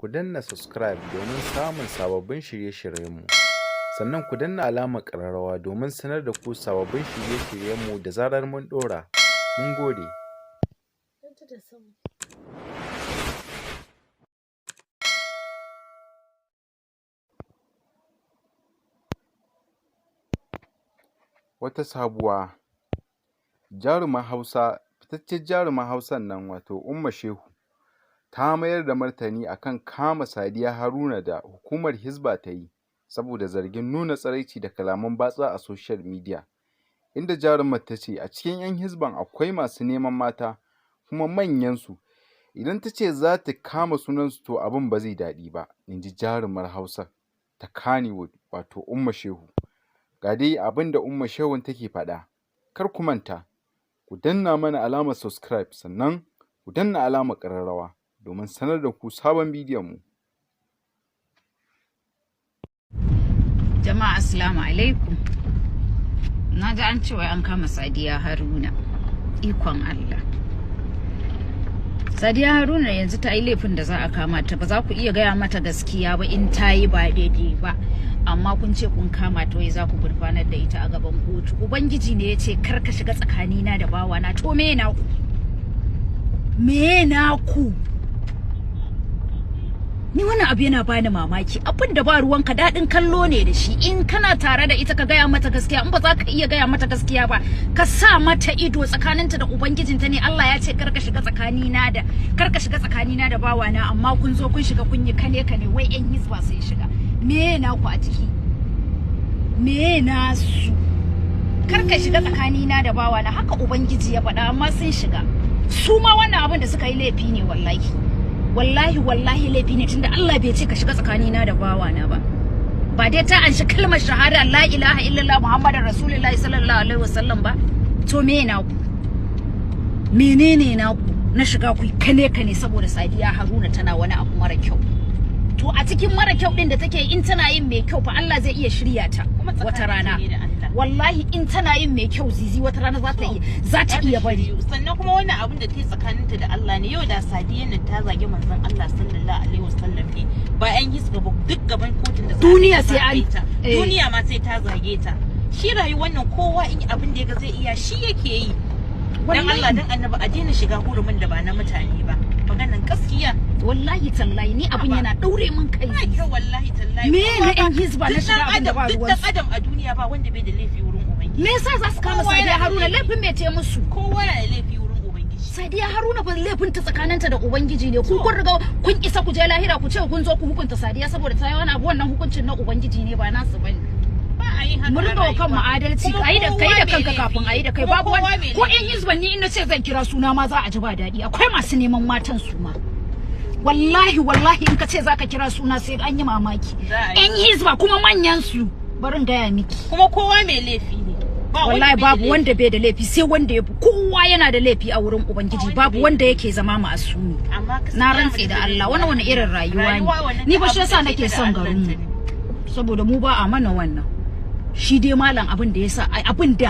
Ku danna subscribe domin samun sababbin shirye-shiryenmu. Sannan ku danna alamar ƙararrawa domin sanar da ku sababbin shirye-shiryenmu da zarar mun ɗora. Mun gode. Wata sabuwa jarumar Hausa, fitacciyar jarumar Hausan nan wato Umma Shehu ta mayar da martani akan kama Sadiya Haruna da hukumar Hisba ta yi saboda zargin nuna tsiraici da kalaman batsa a social media. Inda jarumar ta ce a cikin 'yan Hisban akwai masu neman mata kuma manyansu, idan ta ce za ta kama sunansu to abin ba zai daɗi ba, in ji jarumar Hausa ta Kannywood wato Umma Shehu. Ga dai abin da Umma Shehun take faɗa. Kar ku manta, ku danna mana alamar subscribe, sannan ku danna alamar ƙararrawa domin sanar da ku sabon bidiyon mu. Jama'a, assalamu alaikum. Na ji an cewa an kama Sadiya Haruna. Ikon Allah. Sadiya Haruna yanzu ta yi laifin da za a kama ta? Ba za ku iya gaya mata gaskiya ba in ta yi ba daidai ba. Amma kun ce kun kama ta, wai za ku gurfanar da ita a gaban kotu. Ubangiji ne ya ce kar ka shiga tsakanina da bawana. To me na ku? Me na ku? Ni wannan abu yana bani mamaki. Abin da ba ruwanka, daɗin kallo ne da shi. In kana tare da ita, ka gaya mata gaskiya. In ba za ka iya gaya mata gaskiya ba, ka sa mata ido. Tsakaninta da ubangijinta ne. Allah ya ce kar ka shiga tsakanina da bawana, amma kun zo kun shiga, kun yi kane kane, wai yan hizba sun shiga. Me na ku a ciki? Me na su? Kar ka shiga tsakanina da bawana, haka ubangiji ya faɗa, amma sun shiga. Su ma wannan abin da suka yi laifi ne, wallahi wallahi wallahi laifi ne, tunda Allah bai ce ka shiga tsakanina da bawana ba. Ba dai ta anshi kalmar shahada, la ilaha illallah muhammadar rasulullahi sallallahu alaihi wasallam ba? To me na ku? Menene na ku na shiga ku kane kane saboda Sadiya Haruna tana wani abu mara kyau? To a cikin mara kyau din da take, in tana yin mai kyau fa, Allah zai iya shirya ta wata rana. Wallahi in tana yin mai kyau, zizi, wata rana za ta iya bari. Sannan kuma wannan abin da ta yi tsakaninta da Allah ne. Yau da Sadiya nan ta zagi manzon Allah sallallahu alaihi wasallam ne, ba yan hisba ba, duk gaban kotun da za duniya sai an duniya ma sai ta zage ta. Shi rayuwar nan, kowa in abin da ya ga zai iya shi yake yi. Dan Allah dan Annabi, a daina shiga hurumin da ba na mutane ba, maganan gaskiya. Wallahi tallahi ni abin yana daure min kai. Ba kyau, wallahi tallahi. Me na yan hizba na shiga abin da ba ruwan? Duk adam a duniya ba wanda bai da laifi wurin ubangiji. Me yasa za su kama Sadiya Haruna? Laifin me ce musu? Kowa yana da laifi wurin ubangiji. Sadiya Haruna fa laifin ta tsakaninta da ubangiji ne. Ku kun riga kun isa ku je lahira ku ce kun zo ku hukunta Sadiya saboda ta yi wani abu? Wannan hukuncin na ubangiji ne, ba nasu bane. Ba a yi haka. Mu rinka wa kanmu adalci. Ayi da kai da kanka kafin ayi da kai. Babu wani ko yan hizban, ni in na ce zan kira suna ma za a ji ba daɗi. Akwai masu neman matan su ma. Wallahi wallahi in ka ce zaka kira suna sai an yi mamaki. Yan hizba kuma manyan su, barin gaya miki. Kuma kowa mai laifi ne. Wallahi babu wanda bai da laifi sai wanda ya kowa yana da laifi a wurin ubangiji. Babu wanda yake zama ma'asumi, na rantse da Allah. Wannan wani irin rayuwa ne? Ni fa shi yasa nake son garin mu, saboda mu ba a mana wannan. Shi dai malam, abin da yasa, abin da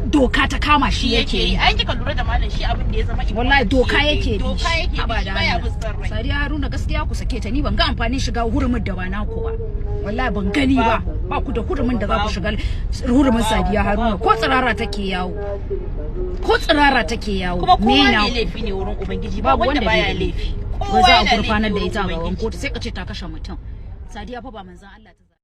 doka ta kama shi yake yi. Ai kika lura da malam, shi abin da ya zama wallahi doka yake. Doka yake bi, baya bin son rai. Sadiya Haruna, gaskiya ku sake ta. Ni ban ga amfanin shiga hurumin da ba naku ba. Wallahi ban gani ba. Ba ku da hurumin da za ku shiga hurumin Sadiya Haruna, ko tsirara take yawo, ko tsirara take yawo. Kuma kowa mai laifi ne wurin ubangiji, ba wanda baya laifi. Kowa za a gurfanar da ita a gaban kotu sai ka ce ta kashe mutum. Sadiya fa ba manzon Allah ta